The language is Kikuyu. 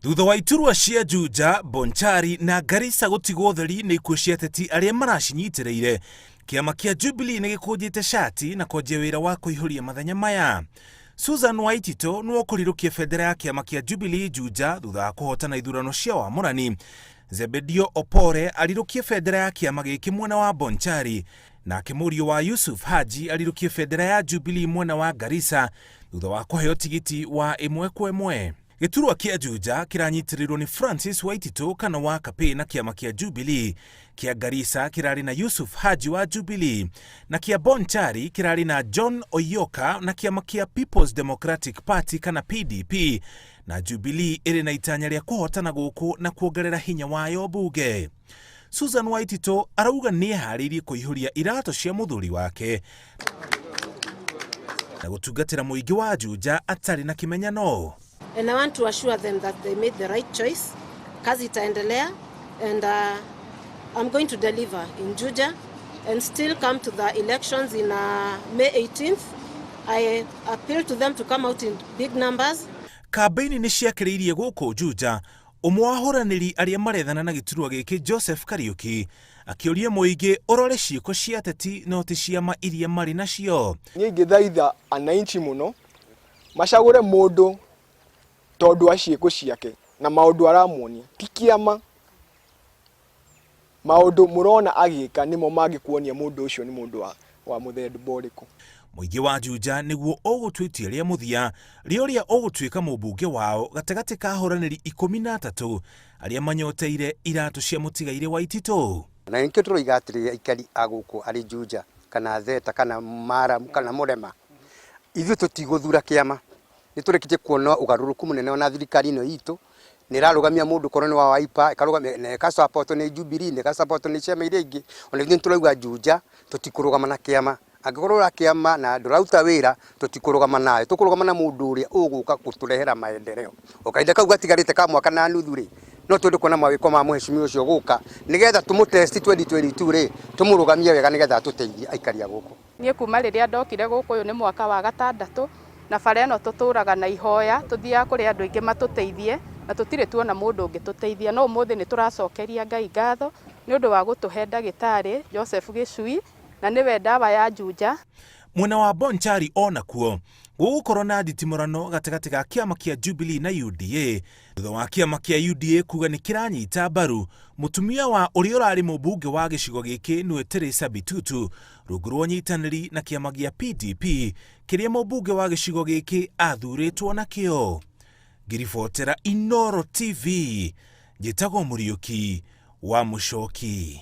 Thutha wa iturwa cia Juja, Bonchari na Garissa gũtigwo ũtheri nĩ ikuũ cia ateti arĩa maracinyitĩrĩire, kĩama kĩa Jubilee nĩ gĩkũnjĩte cati na kwanjia wĩra wa kũihũria mathenya maya. Susan Waititũ nĩwe ũkũrirũkia bendera ya kĩama kĩa Jubilee Juja thutha wa kũhotana ithurano cia wamũrani. Zebedio Opore arirũkie bendera ya kĩama gĩkĩ mwena wa Bonchari, nake mũriũ wa Yusuf Haji arirũkie bendera ya Jubilee mwena wa Garissa thutha wa kũheo tigiti wa ĩmwe kwa ĩmwe. Gĩturwa kĩa Juja kĩranyitĩrĩirwo nĩ Francis Waititũ kana wa Kapĩ na kĩama kĩa Jubilee, kĩa Garissa kĩrarĩ na Yusuf Haji wa Jubilee, na kĩa Bonchari kĩrarĩ na John Oyoka na kĩama kĩa People's Democratic Party kana PDP, na Jubilee ĩrĩ na itanya rĩa kũhotana gũkũ na kuongerera hinya wayo mbunge. Susan Waititũ arauga nĩeharĩirie kũihũria iratũ cia mũthuri wake na gũtungatĩra mũingĩ wa Juja atarĩ na kĩmenyano. And I want to assure them that they made the right choice. Kazi itaendelea and I'm going to deliver in Juja and still come to the elections in May 18th. I appeal to them to come out in big numbers. Kambĩini nĩ ciakĩrĩirie gũkũ Juja, ũmwe wa ahũranĩri arĩa marethana na gĩturwa gĩkĩ Joseph Kariũki akĩũria mũingĩ ũrore ciĩko cia ateti no ti ciama iria marĩ nacio. Niĩ ingĩthaitha ananchi mũno macagũre mũndũ tondũ wa ciĩko ciake na maũndũ aramuonia, ti kĩama. Maũndũ mũrona agĩka nĩmo mangĩkuonia mũndũ ũcio nĩ mũndũ wa mũthemba ũrĩkũ. Mũingĩ wa Juja nĩguo ũgũtua itua rĩa mũthia rĩa ũrĩa ũgũtuĩka mũmbunge wao gatagatĩ ka ahũranĩri 13 arĩa manyoteire iratũ cia mũtigairĩ Waititũ. Na nĩkĩo tũroiga atĩrĩrĩ, aikari a gũkũ arĩ Juja kana Theta kana Maramu kana Mũrema, ithuĩ tũtigũthura kĩama. Nĩ tũrĩkĩtie kuona ũgarũrũku mũnene ona thirikari ĩno itũ nĩ ĩrarũgamia mũndũ korwo nĩ wa Wiper, ĩkarũgamia na ĩgasupport nĩ Jubilee, na ĩgasupport nĩ ciama iria ingĩ. Ona ithuĩ nĩ tũrauga Juja tũtikũrũgama na kĩama. Angĩkorwo ũra kĩama na ndũraruta wĩra, tũtikũrũgama nawe. Tũkũrũgama na mũndũ ũrĩa ũgũka gũtũrehera maendeleo. O kahinda kau gatigarĩte ka mwaka na nuthu rĩ, no twende kuona mawĩko ma mũheshimiwa ũcio gũka nĩgetha tũmũtest 2022 rĩ, tũmũrũgamie wega nĩgetha atũteithie aikari a gũkũ. Niĩ kuma rĩrĩa ndokire gũkũ, ũyũ nĩ mwaka wa gatandatũ, na bara ĩno tũtũraga na ihoya, tũthiaga kũrĩ andũ aingĩ matũteithie na tũtirĩ tuona mũndũ ũngĩtũteithia, no ũmũthĩ nĩ tũracokeria Ngai ngatho nĩ ũndũ wa gũtũhe ndagĩtarĩ Joseph Gĩcui, na nĩwe ndawa ya Juja. Mwena wa Bonchari onakuo gũgũkorwo na nditimũrano gatagatĩ ga kĩama kĩa Jubilee na UDA thutha wa kĩama kĩa UDA kuga nĩ kĩranyita mbaru mũtumia wa ũrĩa ũrarĩ mũmbunge wa gĩcigo gĩkĩ nĩwe Teresa Bitutu rungu rwa ũnyitanĩri na kĩama gĩa PDP kĩrĩa mũmbunge wa gĩcigo gĩkĩ athurĩtwo nakĩo. Ngĩribotera Inooro TV, njĩtagwo Mũriũki wa Mũcoki.